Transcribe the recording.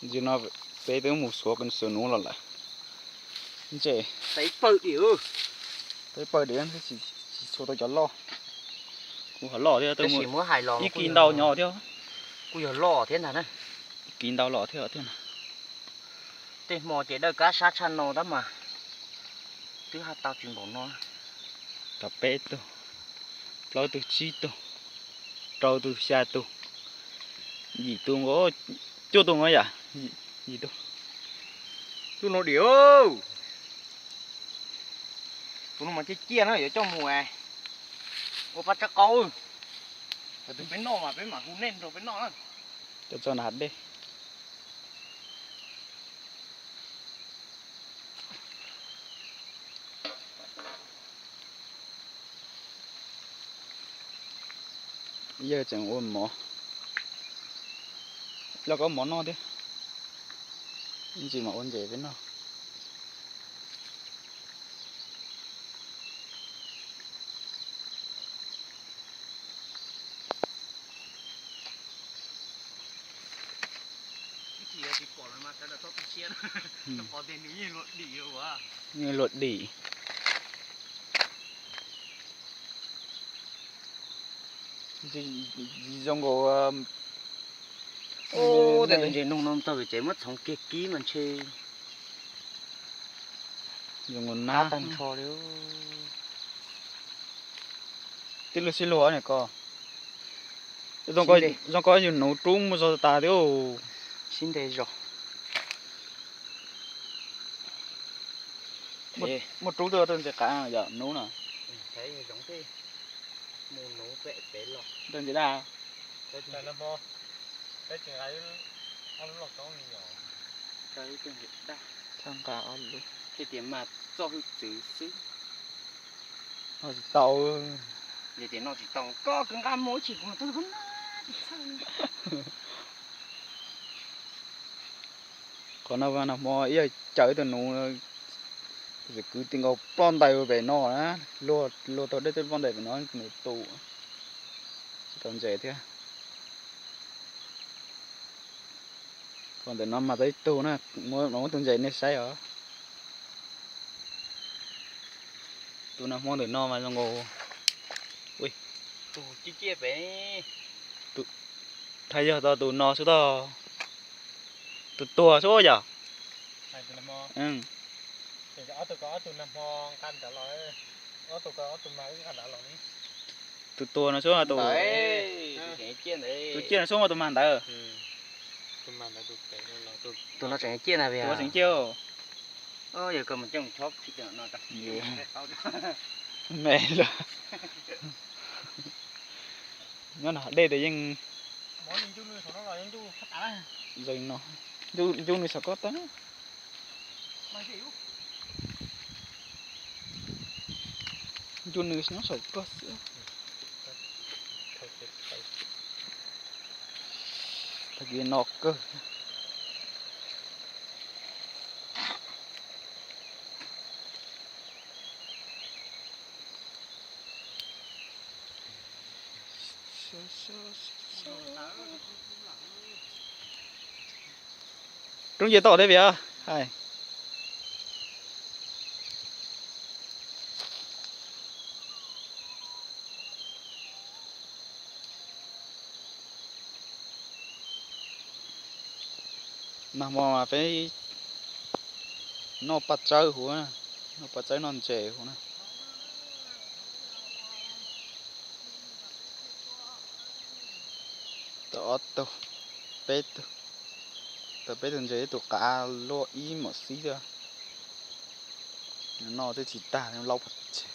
Ntsis no peb twb mus xuav xuav nuv los lawm. Ntses, peb pawg diam, tsis xuav tau cov loj. Kuv hov loj thiab, ib kis ntau nyob thiab. Kuj yog loj thiab ntag na. Ib kis ntau los thiab tiag na. Tej hmo ces dawj kab sab tshaj no tab mas twb haj tau tsis npaum no. Tau peb tug, plaub tug, tsib tug, rau tug, xya tug, yim tug nkaus, cuaj tug nkaus yam, yim tug. Tus no diam, tus no mas ciaj ciaj na, yuav coj mus ua pab tsab qaub. Tus peb noj mas peb mam hu nej nrog peb noj na. Coj txog nram hav dej. Yawg tseem ua mov, los koj mov noj thiab. Ntsis mam ua ntses peb noj. Yeej luag dim. Zoo nkaus, tus ntses noog no tau vim tsev muab txhoov kiag kib mas ntshe zoo nkaus nab tag nrho li. Tij laug sib luag niam ko. Zoo ko yus nuv rub muaj zog tas thiab. Sib nte zog. Muaj rub twb ua tus ntses qav yom nuv no. Ntses daj. Thaj nqa ob lub. Hais tias mas txoj hwj txwv xwb. Noj tsis tau. Yog tias noj tsis tau koj kwv nqa mus ib chim kuv mam tuaj noj. Qhov no nag hmo ib yam caws ib tug nuv, tus kwv ti nkaus ploj ntais pem no na, luag tau dej twb ploj ntais pem no nws tu, tsis tau ntses thiab. Qhov ntawm no mas tau ib tug na, muab tus ntses nej saib os. Tus nag hmo ntawm no mas zoo nkaus, tus ciaj ciaj pem, thaij yog tau tus no xwb tog, tus tuag xwb yom. Tus tuag no xwb, tus ciaj no xwb mas tus mag ntawd. Tus no tseem ciaj na, tus tseem ciaj. Me lawm. Nyob no dej tias yeej zoo no, ncuj nws saum koj tag. Ncuj nws nyob saum koj xwb. Tag kis no kawg. Roob ntses toj deb vim hais. Nag hmo mas peb noj paj tsawb huv, noj paj tsawb noj ntses huv na. Tau ob tug, peb tug, tau peb tug ntses, ib tug qav luaj ib mom xib thiab. Noj twb tsis tag, laub pov tseg.